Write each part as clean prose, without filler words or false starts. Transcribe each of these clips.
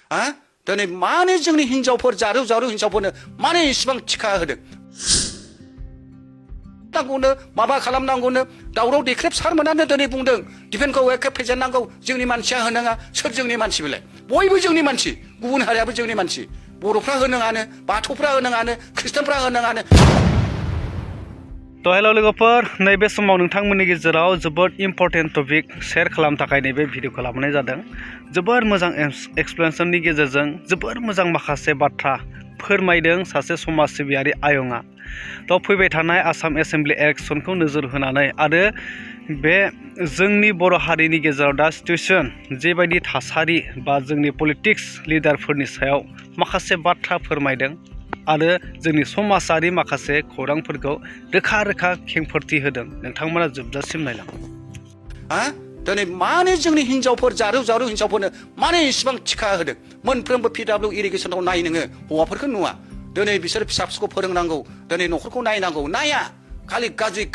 दिनै मानो जोंनि हिनजावफोर जारौ हिनजावफोरनो मानो इसिबां थिखा होदों नांगौनो माबा खालामनांगौनो दावराव देख्रेब सारमोनानो दिनै बुंदों डिफेन्सखौ एखे फेजेननांगौ जोंनि मानसिया होनाङा सोर जोंनि मानसि बेलाय बयबो जोंनि मानसि गुबुन हारियाबो जोंनि मानसि बर'फ्रा होनाङानो बाथौफ्रा होनाङानो खृष्टानफ्रा होनाङानो तो हेलो लोगोफोर नैबे समाव नोंथांमोननि गेजेराव जोबोद इम्पर्टेन्ट टपिक शेयार खालामनो थाखाय नैबे भिडिअखौ लाबोनाय जादों जोबोर मोजां एक्सप्लेनेशननि गेजेरजों जोबोर मोजां माखासे बाथ्रा फोरमायदों सासे समाज सिबियारि आयंआ तो फैबाय थानाय आसाम एसेम्बलि इलेक्सनखौ नोजोर होनानै आरो बे जोंनि बर' हारिनि गेजेराव दा सिचुवेशन जेबायदि थासारि बा जोंनि पलिटिक्स लिडारफोरनि सायाव माखासे बाथ्रा फोरमायदों आरो जोंनि समाजारि माखासे खौरांफोरखौ रोखा रोखा खेंफोरथि होदों नोंथांमोना जोबजासिम नायलां दिनै मानो जोंनि हिनजावफोर जारौ हिनजावफोरनो मानो इसिबां थिखा होदों मोनफ्रोमबो PW इरिगेसनाव नाय नोङो हौवाफोरखौ नुवा दिनै बिसोर फिसा फिसौखौ फोरोंनांगौ दिनै न'खरखौ नायनांगौ नाया खालि गाज्रि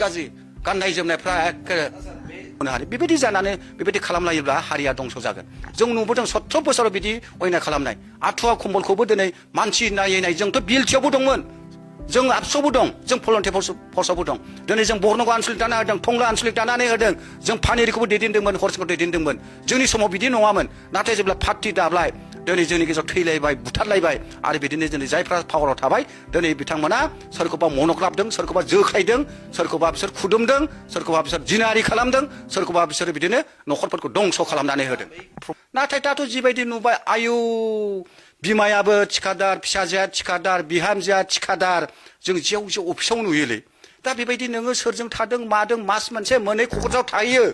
गाननाय जोमनायफ्रा एखे बेबायदि जानानै बेबायदि खालामलायोब्ला हारिया दंस जागोन जों नुबोदों 70 बोसोराव बिदि अयनाय खालामनाय आथुवा कम्बलखौबो दिनै मानसि नायै जोंथ' बिएलटिआवबो दंमोन जों आबसुआवबो दं जों भलन्टियार फर्सआवबो दं दिनै जों बरन'गा आनसलिक दाना होदों टंला आनसलिक दानानै होदों जों पानेरिखौबो दैदेनदोंमोन हरिसिंखौ दैदेनदोंमोन जोंनि समाव बिदि नङामोन नाथाय जेब्ला पार्टि दाब्लाय दिनै जोंनि गेजेराव थैलायबाय बुथारलायबाय आरो बिदिनो दिनै जायफ्रा पावाराव थाबाय दिनै बिथांमोना सोरखौबा मन'ग्लाबदों सोरखौबा जोख्लायदों सोरखौबा बिसोर खुदुमदों सोरखौबा बिसोर जिनाहारि खालामदों सोरखौबा बिसोर बिदिनो न'खरफोरखौ दंस खालामनानै होदों नाथाय दाथ' जिबायदि नुबाय आयु बिमायाबो थिखादार फिसाजोआ थिखादार बिहामजोआ थिखादार जों जेव अफिसाव नुयोलै दा बेबायदि नोङो सोरजों थादों मादों मास मोनसे मोननै क'क्राझाराव थायो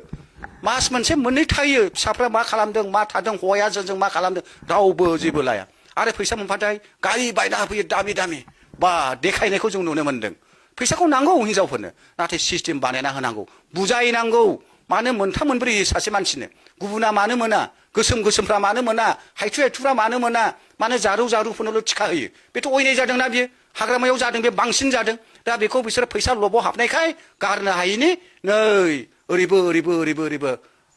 मास मोनसे मोननै थायो फिसाफ्रा मा खालामदों मा थादों हौवाया जोंजों मा खालामदों रावबो जेबो लाया आरो फैसा मोनबाथाय गारि बायना होफैयो दामि बा देखायनायखौ जों नुनो मोनदों फैसाखौ नांगौ हिनजावफोरनो नाथाय सिस्टेम बानायना होनांगौ बुजायनांगौ मानो मोनथाम मोनब्रै सासे मानसिनो गुबुना मानो मोना गोसोमफ्रा मानो मोना हायथुफ्रा मानो मोना मानो जारुफोरनोल' थिखा होयो बेथ' अयनाय जादोंना बियो हाग्रामायाव जादों बे बांसिन जादों दा बेखौ बिसोरो फैसा लबाव हाबनायखाय गारनो हायिनि नै ओरैबो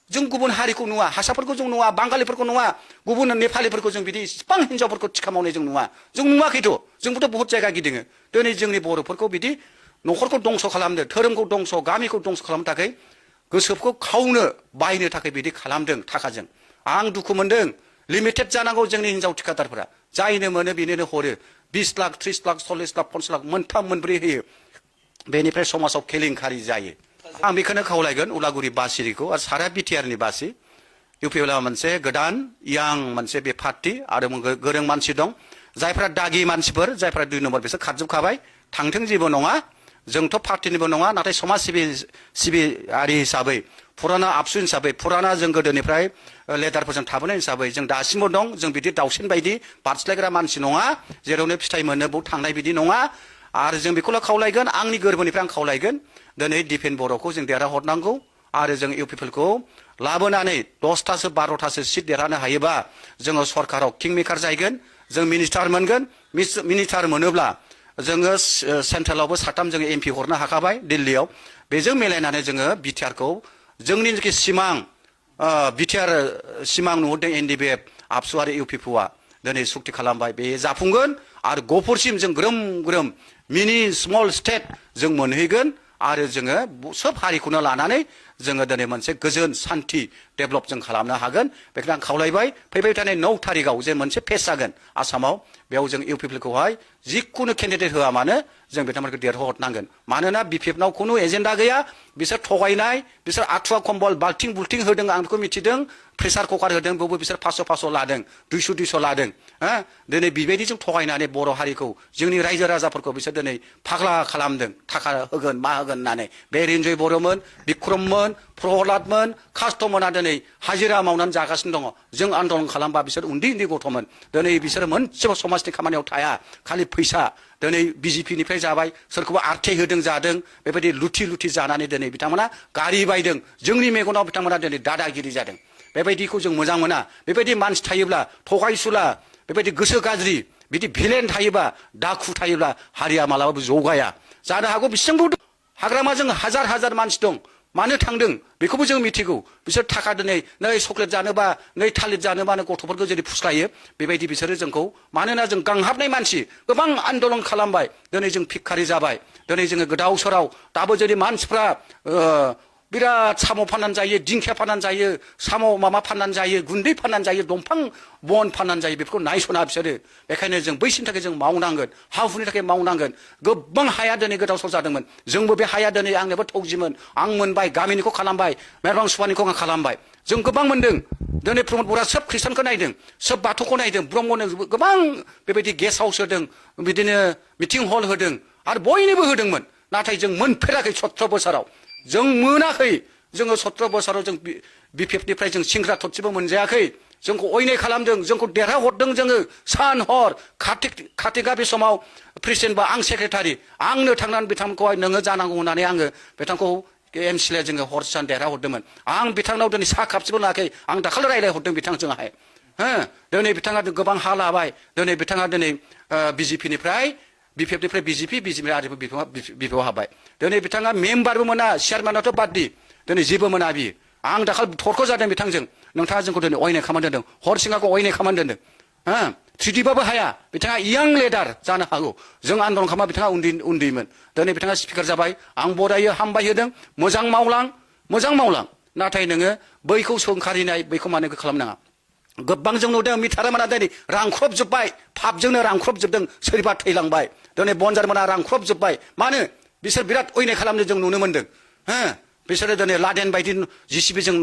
जों गुबुन हारिखौ नुवा हारसाफोरखौ जों नुवा बांगालिफोरखौ नुवा गुबुन नेपालिफोरखौ जों बिदि इसिबां हिनजावफोरखौ थिखा मावनाय जों नुवा जों नुवाखैथ' जोंबोथ' बहुत जायगा गिदिङो दिनै जोंनि बर'फोरखौ बिदि न'खरखौ दंस खालामदों धोरोमखौ दंस गामिखौ दंस खालामनो थाखाय गोसोखौ खावनो बायनो थाखाय बिदि खालामदों थाखाजों आं दुखु मोनदों लिमिटेड जानांगौ जोंनि हिनजाव थिखादारफोरा जायनो मोनो बेनोनो हरो 20 लाख 30 लाख 40 लाख 50 लाख मोनथाम मोनब्रै होयो बेनिफ्राय समाजाव केलेंकारि जायो आं बेखौनो खावलायगोन उलागुरि बासिरिखौ आरो सारा बिटिआरनि बासि इउपिएलआ मोनसे गोदान यां मोनसे बे पार्टि आरो गोरों मानसि दं जायफ्रा दागि मानसिफोर जायफ्रा 2 नम्बर बिसोर खारजोबखाबाय थांथों जेबो नङा जोंथ' पार्टिनिबो नङा नाथाय समाज सिबियारि हिसाबै फुराना आबसु हिसाबै फुराना जों गोदोनिफ्राय लेदारफोरजों थाबोनाय हिसाबै जों दासिमबो दं जों बिदि दाउसिन बायदि बारस्लायग्रा मानसि नङा जेरावनो फिथाइ मोनो बाव थांनाय बिदि नङा आरो जों बेखौल' खावलायगोन आंनि गोरबोनिफ्राय आं खावलायगोन दिनै डिफेन बर'खौ जों देरहाहरनांगौ आरो जों इउपिपिएलखौ लाबोनानै 10थासो 12थासो सिट देरहानो हायोबा जोङो सरकाराव किंमेकार जाहैगोन जों मिनिस्टार मोनगोन मिनिस्टार मोनोब्ला जोङो सेन्ट्रेलावबो 7 जोङो एमपि हरनो हाखाबाय दिल्लीयाव बेजों मिलायनानै जोङो बिटिआरखौ जोंनि जेखि सिमां बिटिआर सिमां नुहुरदों एनडिबिएफ आबसु आरो इउपिपिआ दिनै सुक्ति खालामबाय बे जाफुंगोन आरो गफुरसिम जों ग्रोम मिनि स्मल स्टेट जों मोनहैगोन आरो जोङो सोब हारिखौनो लानानै जोङो दिनै मोनसे गोजोन सान्थि डेभेलप जों खालामनो हागोन बेखौनो आं खावलायबाय फैबाय थानाय 9 थारिखआव जे मोनसे फेस जागोन आसामाव बेयाव जों इउपिपिएलखौहाय जिखुनु केन्डिडेट होआ मानो जों बिथांमोनखौ देरहाहरनांगोन मानोना बिपिएफनाव खुनु एजेन्डा गैया बिसोर थगायनाय बिसोर आथुवा कम्बल बाल्थिं बुल्थिं होदों आं बेखौ मिथिदों प्रेसार कुकार होदों बेवबो बिसोर 500 लादों 200 लादों दिनै बेबायदिजों थगायनानै बर' हारिखौ जोंनि रायजो राजाफोरखौ बिसोर दिनै फाग्ला खालामदों थाखा होगोन मा होगोन होननानै बे रिन्जय बर'मोन बिक्रममोन प्रहलादमोन कास्टमोना दिनै हाजिरा मावनानै जागासिनो दङ जों आन्दलन खालामबा बिसोर उन्दै गथ'मोन दिनै बिसोर मोनसेबो समाजनि खामानियाव थाया खालि फैसा दिनै बिजेपिनिफ्राय जाबाय सोरखौबा आरथिआइ होदों जादों बेबायदि लुथि जानानै दिनै बिथांमोना गारि बायदों जोंनि मेगनाव बिथांमोना दिनै दादागिरि जादों बेबायदिखौ जों मोजां मोना बेबायदि मानसि थायोब्ला थगायसुला बेबायदि गोसो गाज्रि बिदि भिलेन थायोबा दाखु थायोब्ला हारिया मालाबाबो जौगाया जानो हागौ बिसिबांबो हाग्रामाजों हाजार मानसि दं मानो थांदों बेखौबो जों मिथिगौ बिसोर थाखा दिनै नै चक्लेट जानोबा नै थालिर जानोबानो गथ'फोरखौ जुदि फुस्लायो बेबायदि बिसोरो जोंखौ मानोना जों गांहाबनाय मानसि गोबां आन्दलन खालामबाय दिनै जों भिखारि जाबाय दिनै जोङो गोदाव सोराव दाबो जुदि मानसिफ्रा बिराद साम' फाननानै जायो दिंखिया फाननानै जायो साम' माबा फाननानै जायो गुन्दै फाननानै जायो दंफां बन फाननानै जायो बेफोरखौ नायस'ना बिसोरो बेखायनो जों बैसिनि थाखाय जों मावनांगोन हा हुनि थाखाय मावनांगोन गोबां हाया दिनै गोदाव सोराव जादोंमोन जोंबो बे हाया दिनै आंनोबो थौजिमोन आं मोनबाय गामिनिखौ खालामबाय मेरबां सुबानिखौ आं खालामबाय जों गोबां मोनदों दिनै प्रमद बर'आ सोब ख्रिस्टानखौ नायदों सोब बाथौखौ नायदों ब्रह्मनो गोबां बेबायदि गेस्ट हाउस होदों बिदिनो मिटिं हल होदों आरो बयनोबो होदोंमोन नाथाय जों मोनफेराखै 17 बोसोराव जों मोनाखै जोङो 17 बोसोराव जों बिपिएफनिफ्राय जों सिंग्रा थरसेबो मोनजायाखै जोंखौ अयनाय खालामदों जोंखौ देरहाहरदों जोङो सान हर कार्तिका बे समाव प्रेसिडेन्ट बा आं सेक्रेटारि आंनो थांनानै बिथांखौहाय नोङो जानांगौ होननानै आङो बिथांखौ एमसिएलए जोङो हर सान देरहाहरदोंमोन आं बिथांनाव दिनै साहा कापसेबो लायाखै आं दाखालि रायज्लायहरदों बिथांजोंहाय दिनै बिथाङा गोबां हा लाबाय दिनै बिथाङा दिनै बिजेपिनिफ्राय बिपिएफनिफ्राय बिजेपिनिफ्राय आरो बिपिएफआव हाबबाय दिनै बिथाङा मेम्बारबो मोना चेयारमेनाथ' बाददि दिनै जेबो मोना बियो आं दाखालि थरख जादों बिथांजों नोंथाङा जोंखौ दिनै अयनाय खालामनानै दोनदों हरसिङाखौ अयनाय खालामनानै दोनदों थ्रिदिबाबो हाया बिथाङा इयां लिडार जानो हागौ जों आन्दलन खालामबा बिथाङा उन्दैमोन दिनै बिथाङा स्पिकार जाबाय आं बरायो हामबाय होदों मोजां मावलां नाथाय नोङो बैखौ सोंखारिनाय बैखौ मानो खालामनाङा गोबां जों नुदों मिटारमोना दिनै रांख्रबजोब्बाय पापजोंनो रांख्रबजोबदों सोरबा थैलांबाय दिनै बनजारमोना रांख्रबजोब्बाय मानो बिसोर बिराद अयनाय खालामनो जों नुनो मोनदों बिसोरो दिनै लादेन बायदि जिसिबिजों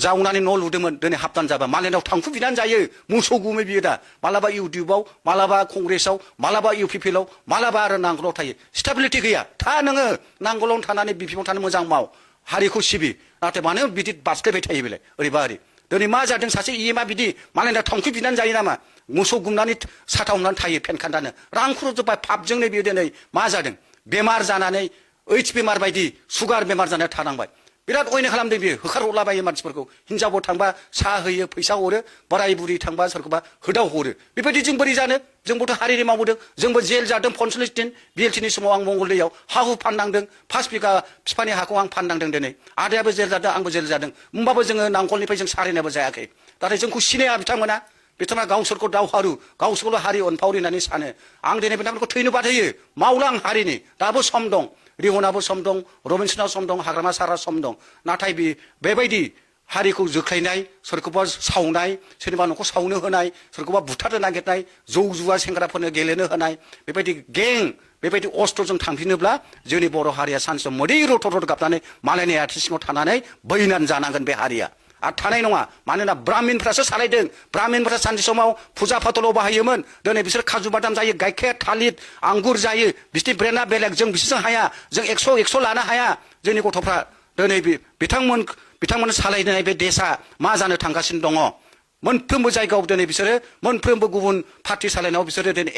जावनानै न' लुदोंमोन दिनै हाबनानै जाबाय मालायनाव थांखु बिनानै जायो मोसौ गुमै बियो दा मालाबा इउटिउबाव मालाबा कंग्रेसाव मालाबा इउपिपिएलआव मालाबा आरो नांगोलाव थायो स्टेबिलिटि गैया था नोङो नांगोलावनो थानानै बिपिएफआव थानो मोजां माव हारिखौ सिबि नाथाय मानो बिदि बास्लायबाय थायो बेलाय ओरैबा ओरै दिनै मा जादों सासे इएमआ बिदि मालायनाव थांखु बिनानै जायो नामा मोसौ गुमनानै साथा हमनानै थायो फेनखान्दानो रांख्रबजोब्बाय पापजोंनो बियो दिनै मा जादों बेमार जानानै ओइच बेमार बायदि सुगार बेमार जानानै थानांबाय बिराद अयनाय खालामदों बियो होखारहरलाबायो मानसिफोरखौ हिनजावबो थांबा साहा होयो फैसा हरो बोराय बुरि थांबा सोरखौबा होदाव हरो बेबायदि जों बोरै जानो जोंबोथ' हारिनि मावबोदों जोंबो जेल जादों 45 दिन बिएलटिनि समाव आं मंगलदैयाव हा हु फाननांदों 5 बिघा बिफानि हाखौ आं फाननांदों दिनै आदायाबो जेल जादों आंबो जेल जादों होमबाबो जोङो नांगलनिफ्राय जों सारेनाबो जायाखै नाथाय जोंखौ सिनाया बिथांमोना गावसोरखौ दावहारु गावसोरखौल' हारि अनफावरि होननानै सानो आं दिनै बिथांमोनखौ थैनो बाथायो मावलां हारिनि दाबो सम दं रिहनाबो सम दं रबिनसनाव सम दं हाग्रामा सारा सम दं नाथाय बेबायदि हारिखौ जोख्लायनाय सोरखौबा सावनाय सोरनिबा न'खौ सावनो होनाय सोरखौबा बुथारनो नागिरनाय जौ जुवा सेंग्राफोरनो गेलेनो होनाय बेबायदि गें बेबायदि अस्त्रजों थांफिनोब्ला जोंनि बर' हारिया सानसेयाव मोदै रथ' गाबनानै मालायनि आथिं सिङाव थानानै बैनानै जानांगोन बे हारिया आरो थानाय नङा मानोना ब्राह्मिनफ्रासो सालायदों ब्राह्मिनफ्रा सानसे समाव फुजा फाथलाव बाहायोमोन दिनै बिसोर खाजु बादाम जायो गाइखेर थालिर आंगुर जायो बिसोरनि ब्रेना बेलेग जों बिसोरजों हाया जों 100 लानो हाया जोंनि गथ'फ्रा दिनै बिथांमोन सालायनाय बे देशआ मा जानो थांगासिनो दङ मोनफ्रोमबो जायगायाव दिनै बिसोरो मोनफ्रोमबो गुबुन पार्टि सालायनायाव बिसोरो दिनै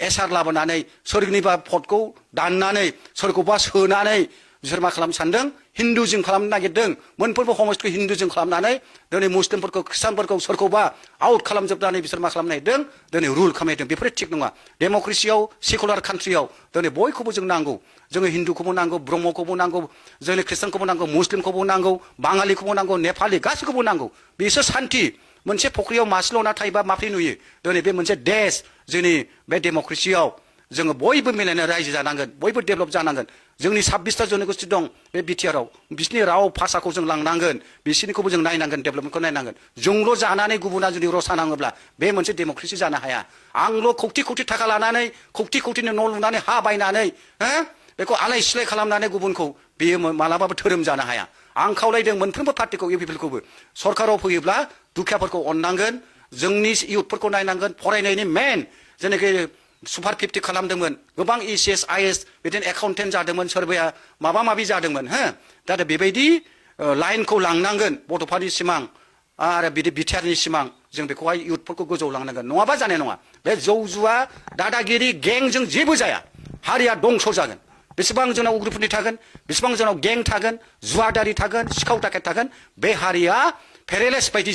एसआर लाबोनानै सोरनिबा भटखौ दाननानै सोरखौबा सोनानै बिसोर मा खालामनो सानदों हिन्दुजों खालामनो नागिरदों मोनफ्रोमबो हमस्टखौ हिन्दुजों खालामनानै दिनै मुस्लिमफोरखौ ख्रिस्टानफोरखौ सोरखौबा आउट खालामजोबनानै बिसोर मा खालामनो नागिरदों दिनै रुल खालामनायदों बेफोरो थिग नङा डेम'क्रेसियाव सेकुलार कान्ट्रियाव दिनै बयखौबो जों नांगौ जोङो हिन्दुखौबो नांगौ ब्रह्मखौबो नांगौ जोंनि ख्रिस्टानखौबो नांगौ मुस्लिमखौबो नांगौ बाङालिखौबो नांगौ नेपालि गासैखौबो नांगौ बिसोर सान्थि मोनसे फख्रियाव मासेल' ना थायोबा माब्रै नुयो दिनै बे मोनसे देश जोंनि बे डेम'क्रेसियाव जोङो बयबो मिलायनानै रायजो जानांगोन बयबो डेभेलप जानांगोन जोंनि 26टा जन'गोष्ठी दं बे बिटिआरआव बिसोरनि राव भाषाखौ जों लांनांगोन बिसोरनिखौबो जों नायनांगोन डेभेलपमेन्टखौ नायनांगोन जोंल' जानानै गुबुना जुदि रसा नाङोब्ला बे मोनसे डेम'क्रेसि जानो हाया आंल' कौटि थाखा लानानै कौटिनो न' लुनानै हा बायनानै बेखौ आलाय सिलाय खालामनानै गुबुनखौ बेयो मालाबाबो धोरोम जानो हाया आं खावलायदों मोनफ्रोमबो पार्टिखौ इउपिपिएलखौबो सरकाराव फैयोब्ला दुखियाफोरखौ अननांगोन जोंनि इयुथफोरखौ नायनांगोन फरायनायनि मेन जेनाखि सुपार 50 खालामदोंमोन गोबां ECS IAS बिदिनो एकाउन्टेन्ट जादोंमोन सोरबाया माबा माबि जादोंमोन दा बेबायदि लाइनखौ लांनांगोन बड'फानि सिमां आरो बिदि बिटिआरनि सिमां जों बेखौहाय इयुथफोरखौ गोजौ लांनांगोन नङाबा जानाय नङा बे जौ जुवा दादागिरि गेंजों जेबो जाया हारिया दंस जागोन बेसेबां जोंनाव उग्रपन्थी थागोन बेसेबां जोंनाव गें थागोन जुवादारि थागोन सिखाव दाखेत थागोन बे हारिया पेरेलाइस बायदि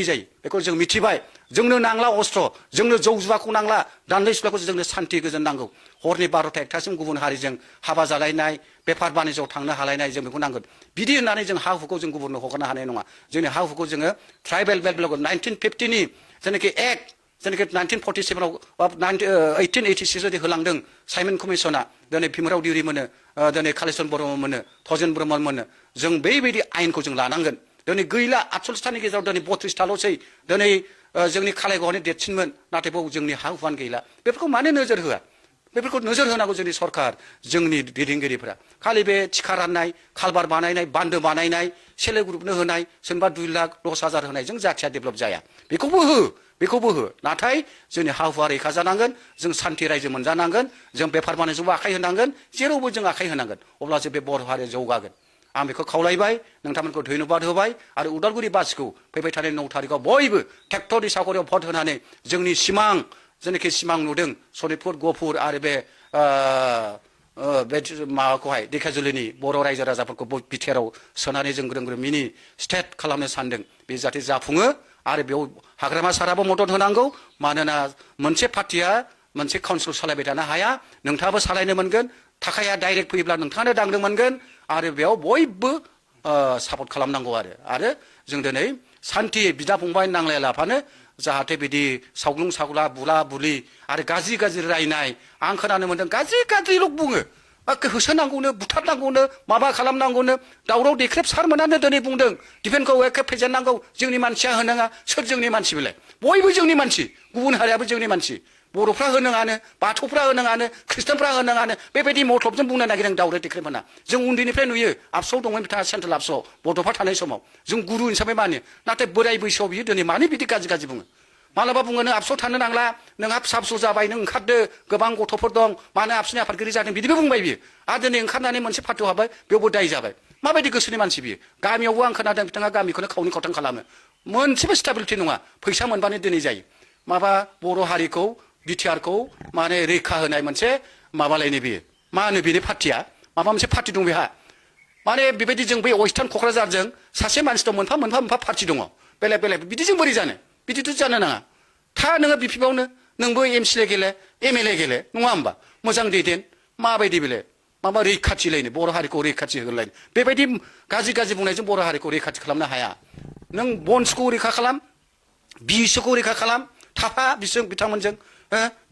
जायो बेखौ जों मिथिबाय जोंनो नांला अस्त्र जोंनो जौ जुवाखौ नांला दान्दै सुलाखौ जोंनो सान्थि गोजोन नांगौ हरनि 12ता 1तासिम गुबुन हारिजों हाबा जालायनाय बेफार बानिज्यआव थांनो हालायनाय जों बेखौ नांगोन बिदि होननानै जों हा हुखौ जों गुबुननो हगारनो हानाय नङा जोंनि हा हुखौ जोङो ट्राइबेल बेल्ट 1950 नि जेनाखि एक्ट जेनाखि 1947 आव 1886 जुदि होलांदों साइमन कमिसना दिनै भीमराव देउरि मोनो दिनै कालिचरन ब्रह्म मोनो थजेन ब्रह्म मोनो जों बेबायदि आयेनखौ जों लानांगोन दिनै गैला 48तानि गेजेराव दिनै 32ताल'सै दिनै जोंनि कालाइगावनि देरसिनमोन नाथाय बाव जोंनि हा हुआनो गैला बेफोरखौ मानो नोजोर होआ बेफोरखौ नोजोर होनांगौ जोंनि सरकार जोंनि दैदेनगिरिफोरा खालि बे थिखा राननाय खालबार बानायनाय बान्दो बानायनाय सेल्फ हेल्प ग्रुपनो होनाय सोरबा 2 लाख 10,000 होनायजों जाथिया डेभेलप जाया बेखौबो हो नाथाय जोंनि हा हुआ रैखा जानांगोन जों सान्थि रायजो मोनजानांगोन जों बेफार बानिज्यआवबो आखाइ होनांगोन जेरावबो जों आखाइ होनांगोन अब्लासो बे बर' हारिया जौगागोन आं बेखौ खावलायबाय नोंथांमोनखौ धन्यबाद होबाय आरो उदालगुरि बासिखौ फैबाय थानाय 9 तारिखआव बयबो ट्रेक्टरनि साखरियाव भट होनानै जोंनि सिमां जेनाखि सिमां नुदों सनितपुर गहपुर आरो बे माबाखौहाय धेकियाजुलिनि बर' रायजो राजाफोरखौ बिटिआरआव सोनानै जों ग्रोम ग्रोम मिनि स्टेट खालामनो सानदों बे जाहाथे जाफुङो आरो बेयाव हाग्रामा साराबो मदद होनांगौ मानोना मोनसे पार्टिया मोनसे काउन्सिल सालायबाय थानो हाया नोंथाङाबो सालायनो मोनगोन थाखाया डाइरेक्ट फैयोब्ला नोंथाङानो दांनो मोनगोन आरो बेयाव बयबो सापर्ट खालामनांगौ आरो जों दिनै सान्थि बिदा फंबाय नांलाया लाफानो जाहाथे बिदि सावग्लुं सावला बुला बुलि आरो गाज्रि रायनाय आं खोनानो मोनदों गाज्रिल' बुङो होसोनांगौनो बुथारनांगौनो माबा खालामनांगौनो दावराव देख्रेब सारमोनानो दिनै बुंदों डिफेन्सखौ एखे फेजेननांगौ जोंनि मानसिया होनाङा सोर जोंनि मानसि बेलाय बयबो जोंनि मानसि गुबुन हारियाबो जोंनि मानसि बर'फ्रा होनाङानो बाथौफ्रा होनाङानो खृष्टानफ्रा होनाङानो बेबायदि मथलबजों बुंनो नागिरदों दावराव देख्रेब होना जों उन्दैनिफ्राय नुयो आबसुआव दंमोन बिथाङा सेन्ट्रेल आबसुआव बड'फा थानाय समाव जों गुरु हिसाबै मानियो नाथाय बोराय बैसोआव बियो दिनै मानो बिदि गाज्रि बुङो मालाबा बुङो नों आबसुआव थानो नांला नोंहा फिसा फिसौ जाबाय नों ओंखारदो गोबां गथ'फोर दं मानो आबसुनि आफादगिरि जादों बिदिबो बुंबाय बियो आरो दिनै ओंखारनानै मोनसे पार्टियाव हाबबाय बेयावबो दाय जाबाय माबायदि गोसोनि मानसि बियो गामियावबो आं खोनादों बिथाङा गामिखौनो खावनै खावथाम खालामो मोनसेबो स्टेबिलिटि नङा फैसा मोनबानो दिनै जायो माबा बर' हारिखौ बिटिआरखौ माने रैखा होनाय मोनसे माबालायनो बियो मा होनो बेनि पार्टिया माबा मोनसे पार्टि दं बेहा माने बेबायदि जों बै वेस्टार्न क'क्राझारजों सासे मानसि दं मोनफा पार्टि दङ बेलेग बिदिजों बोरै जानो बिदिथ' जानो नाङा था नोङो बिपिबावनो नोंबो एमसिएलए गेले एमएलए गेले नङा होमबा मोजां दैदेन माबायदि बेले माबा रैखाथि लायनो बर' हारिखौ रैखाथि होलायनो बेबायदि गाज्रि बुंनायजों बर' हारिखौ रैखाथि खालामनो हाया नों बन्सखौ रैखा खालाम बिएसएफखौ रैखा खालाम थाफा बिथांमोनजों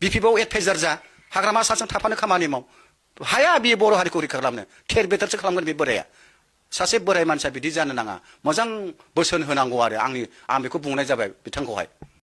बिपिबाव एडभाइजार जा हाग्रामा साजों थाफानो खामानि माव हाया बियो बर' हारिखौ रैखा खालामनो थेर बेथेरसो खालामगोन बे बोराया सासे बोराय मानसिया बिदि जानो नाङा मोजां बोसोन होनांगौ आरो आं बेखौ बुंनाय जाबाय बिथांखौहाय